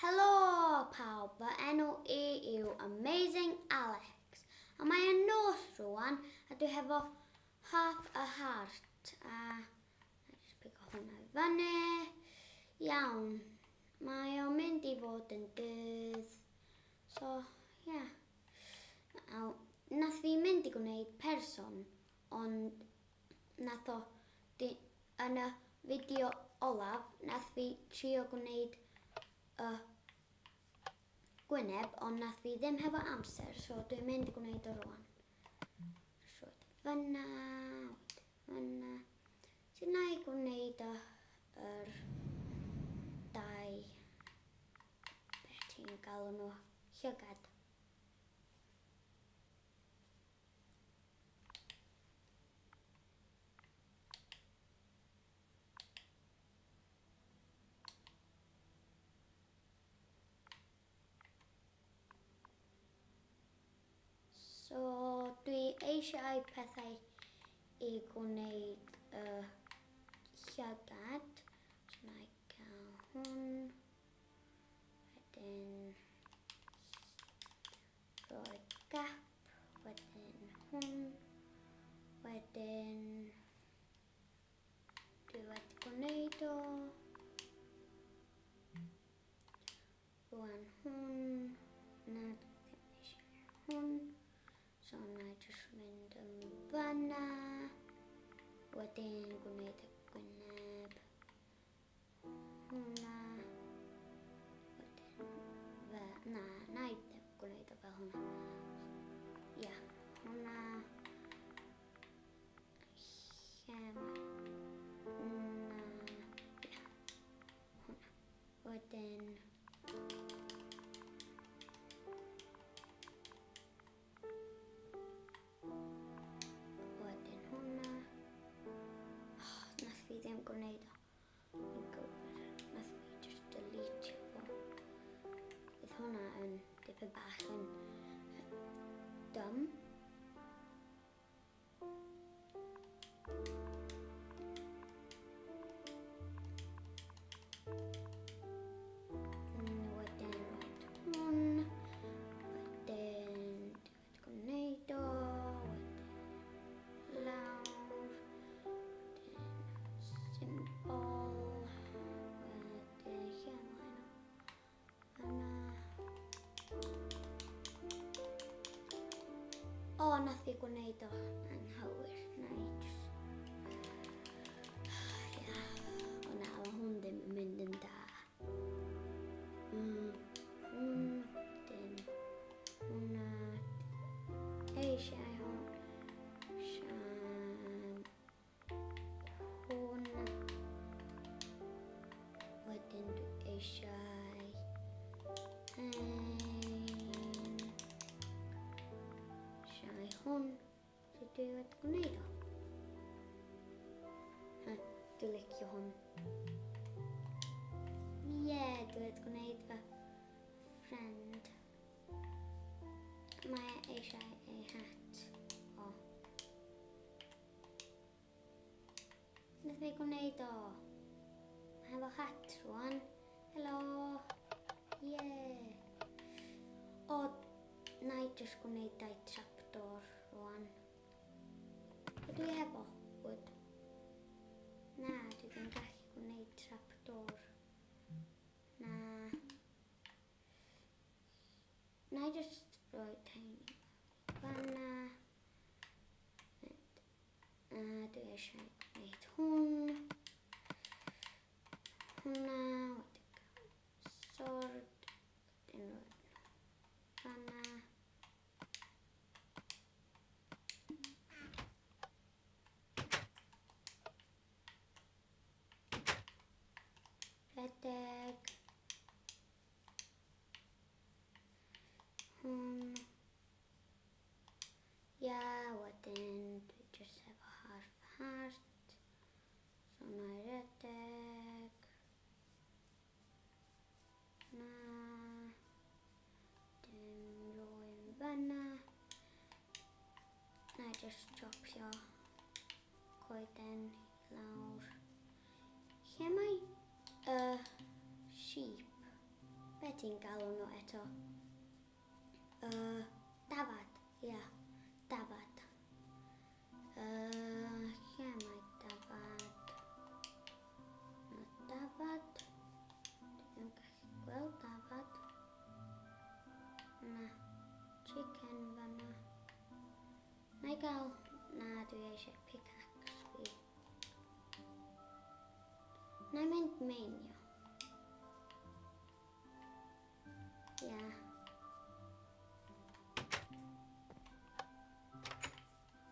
Helo pawb, fy enw i yw Amazing Alex. A mae yn nos rwan, a dwi hefo half a heart. A na i just pigo hwnna i fyny. Iawn, mae o'n mynd i fod yn dydd. So, ie. Yeah. Naw, nath fi mynd i gwneud person, ond nath o, di, yn y fideo olaf, nath fi trio gwneud y gwyneb, ond nath fi ddim hefo amser, so dwi'n mynd i gwneud o rwan. Rhoid fyna, rhoid fyna. Sut na i gwneud o yr dau, beth ti'n galw nhw, llygad. So, dwi eisiau pethau i gwneud y llygad. So, na i gael hwn. Wedyn, rhoi gap. Wedyn hwn. Wedyn, dwi wedi gwneud o. Rwan hwn. Na, dwi ddim eisiau hwn. So na i jyst mynd yn fanna. Wedyn gwneud y gwyneb. Hwna. Wedyn fe, na, na i ddim gwneud o fel hwnna. Ia, hwnna. Lle mae... Na, ia, hwnna. Wedyn... Wedyn hwnna. Oh, nath fi ddim gwneud o. Yn gywir. Nath fi just delete fo. Bydd hwnna yn dipyn bach yn dumb. Wedyn roed hwn. Wedyn dwi wedi gwneud o. Wedyn lawr. Wedyn symbol. Wedyn lle mae nhw? Yna. O, nath fi gwneud o anghywir. Na i just... Ia. O na, mae hwn ddim yn mynd yn da. Hwn, wedyn hwnna. Eisiau hwn. Sian. Hwn. Wedyn dwi eisiau hyn. Eisiau hwn. Sut dwi wedi gwneud o? Ha, dwi'n licio hwn. Ie, yeah, dwi wedi gwneud fy ffriend. Mae eisiau ei hat o. Nath fi gwneud o. Mae hefo hat rwan. Helo. Yeah. O, na i just gwneud dau trapdoor rwan. Ydw i hefo wood? Na, dwi ddim gallu gwneud trapdoor. Na. Na i just rhoi tiny fanna. A dwi eisiau gwneud hwn. Hwnna, wedyn cael sword, wedyn rhoi fanna. Rhedeg. Hwn. Ia, wedyn dwi jyst efo half heart. So na i redeg. Na. Dim rwy'n fanna. Na i just chopio coeden i lawr. Lle mae y sheep? Be ti'n galw nhw eto? Dafad, ia, yeah, dafad. Lle mae dafad? No, dafad. Dwi ddim gallu gweld dafad. Na, chicken fanna. Na i gael, na, dwi eisiau pickaxe fi. Na i mynd meinio. Ia.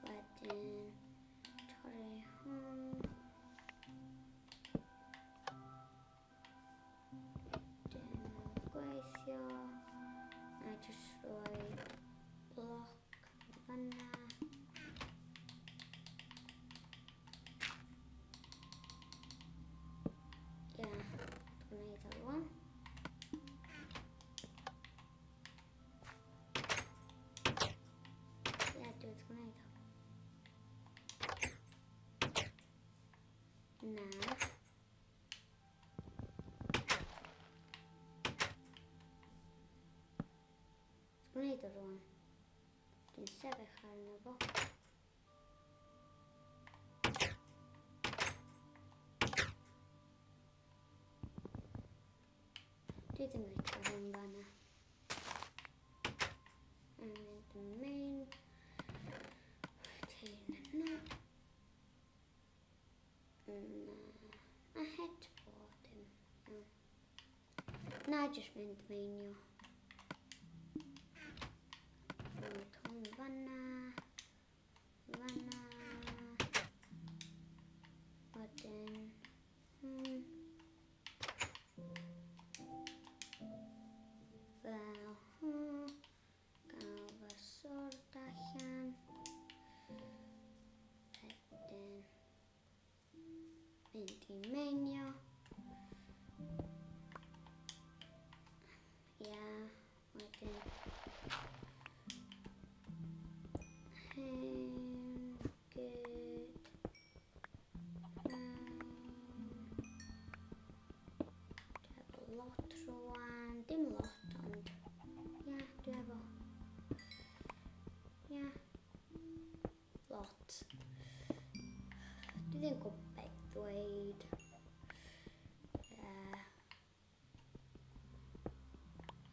Wedyn, torri hwn. Dim yn gweithio. Na i jyst rhoi bloc fanna. Ia, dwi'n gwneud o rwan. Ia, dwi wedi gwneud o. Na. Dwi'n gwneud o rwan. Dwi'n sefyll arno fo. Dwi ddim yn licio hwn fanna. Yn mynd yn main. Wedyn yna. Na. A het fo dim. Iawn. Na, jyst mynd meinio. Rhoid hwn fanna. Fanna. Wedyn. Fel hwn. Gael fy sword allan. Wedyn. Mynd i meinio. Ia, wedyn. Hyn, good. Dwi efo lot rwan. Dim lot, ond ia, dwi efo. Ia, lot. Dwi ddim yn gwybod beth ddweud. Ie.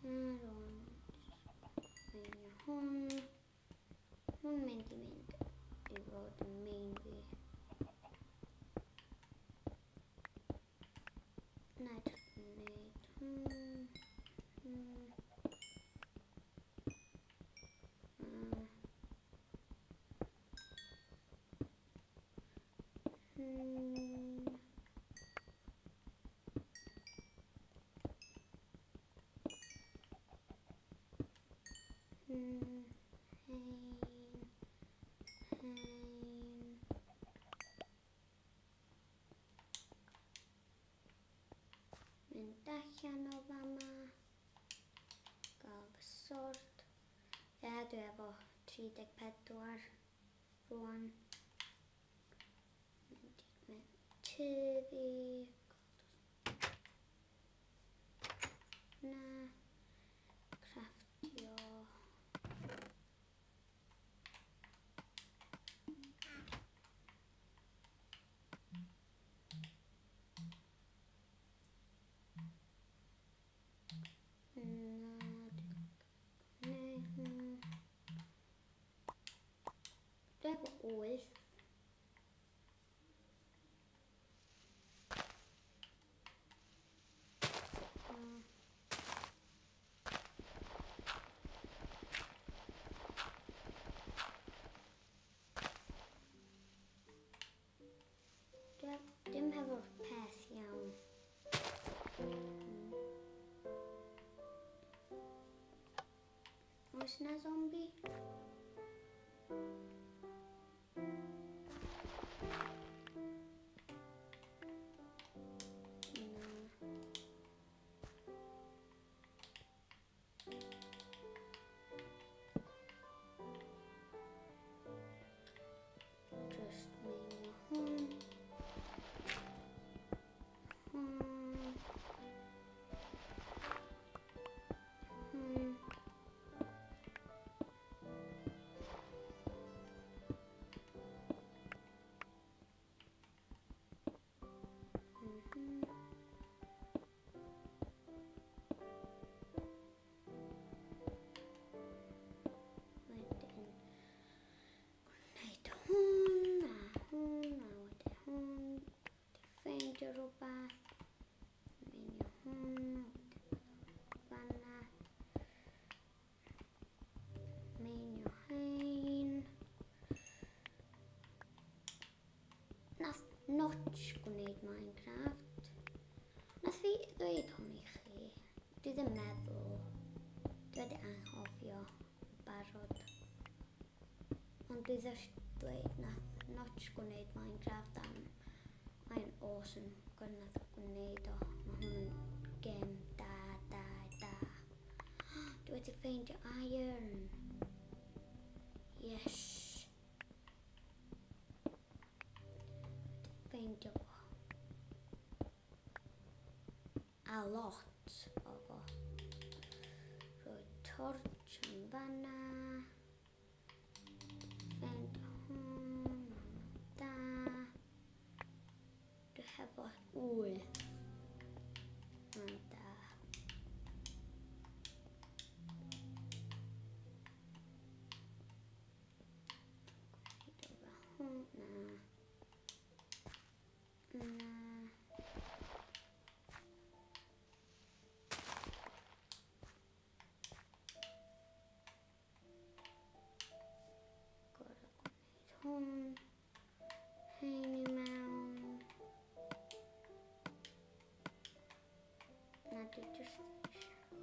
Rwan, meinio hwn. Hwn mynd i mynd i fod yn main fi. Na i jyst gwneud hwn. Hwn. Hwn. Hyn, hyn. Mynd allan o fama. Gael fy sword. Ie, dwi efo 34 rwan. Mynd i mynd tŷ fi. Na. Crafftio. Na, dwi'n gwneud. Dwi efo 8. Dwi dim hefo'r peth iawn. Oes na zombie? Na. Just meinio hwn. Hwn. Notch gwneud Minecraft. Nath fi ddweud hwn i chi. Dwi ddim meddwl. Dwi wedi anghofio barod. Ond dwi ddim dweud nath Notch gwneud Minecraft am mae'n awesome gwnaeth gwneud o. Mae hwn yn gêm da, da, da. Dwi wedi ffeindio iron. Yes. Wedi ffeindio fo. A lot o fo. Rhoi torch yn fanna. Ffeindio hwn. Da. Dwi hefo 8. Mae'n da. Gwneud o fel hwn. Na. Na. Gorau gwneud hwn. Hein i mewn. Na, dwi jyst eisiau.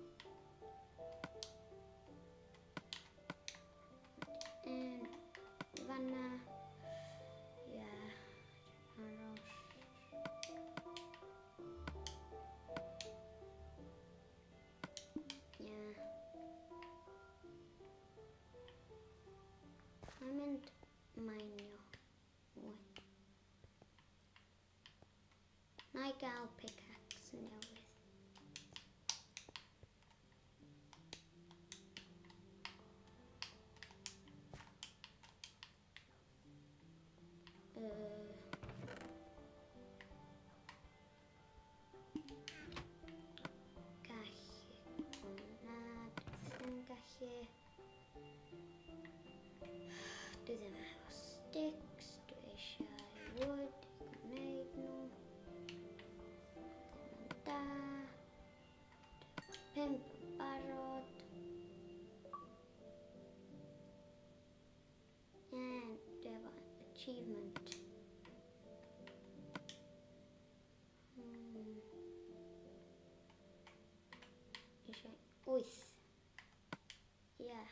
Un fanna. Ie. Aros. Ie. Mae'n mynd mainio mwy. Na i gael pickaxe newydd. Gallu hwnna, dwi ddim gallu. Dwi ddim efo sticks, dwi eisiau wood i gwneud nhw. Ddim yn da. 5 yn barod. Ie, dwi efo achievement. Eisiau 8. Ie.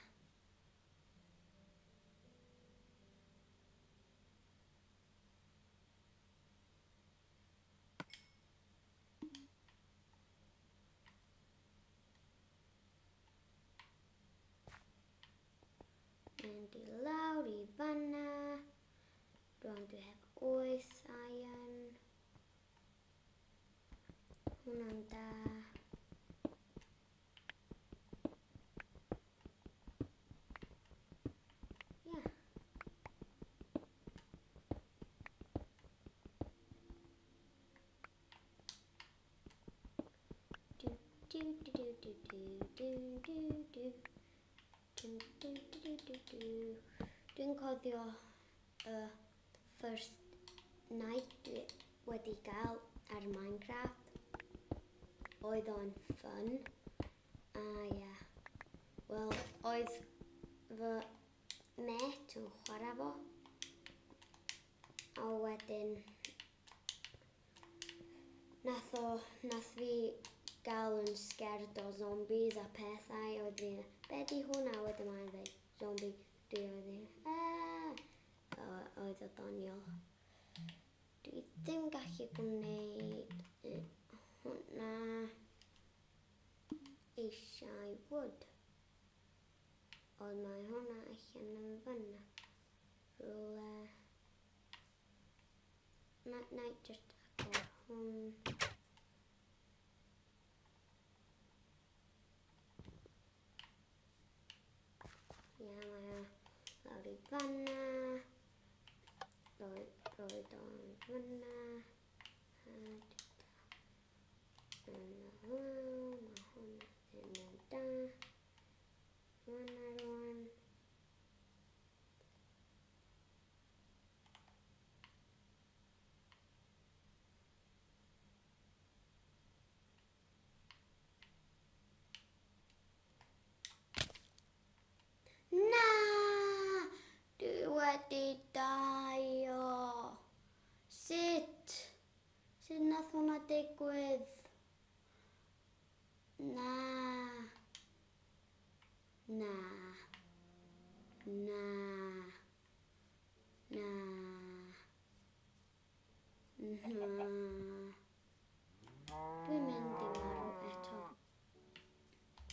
Mynd i lawr i fanna. Rwan dwi heb 8 iron. Hwnna'n da. Ie. Du du du du du du du du du du du du du du. Dwi'n cofio y first night dwi wedi gael ar Minecraft. Oedd o'n fun. A ie. Wel, oedd fy met yn chwarae fo. A wedyn nath fi gael yn scared o zombies a pethau. Oedd fi, be di hwnna? Wedyn mae'n dweud, zombie. Dwi oedd hi, aaa. Oedd o doniol. Dwi ddim gallu gwneud hwnna. Eisiau wood. Ond mae hwnna allan yn fanna. Rhywle. Na, na, just agor hwn. Ie, mae o lawr i fanna. Roed o'n fanna. A dyna. Yna lawr, mae hwnna ddim yn da. Fanna rwan. Na! Dwi wedi daio. Sut?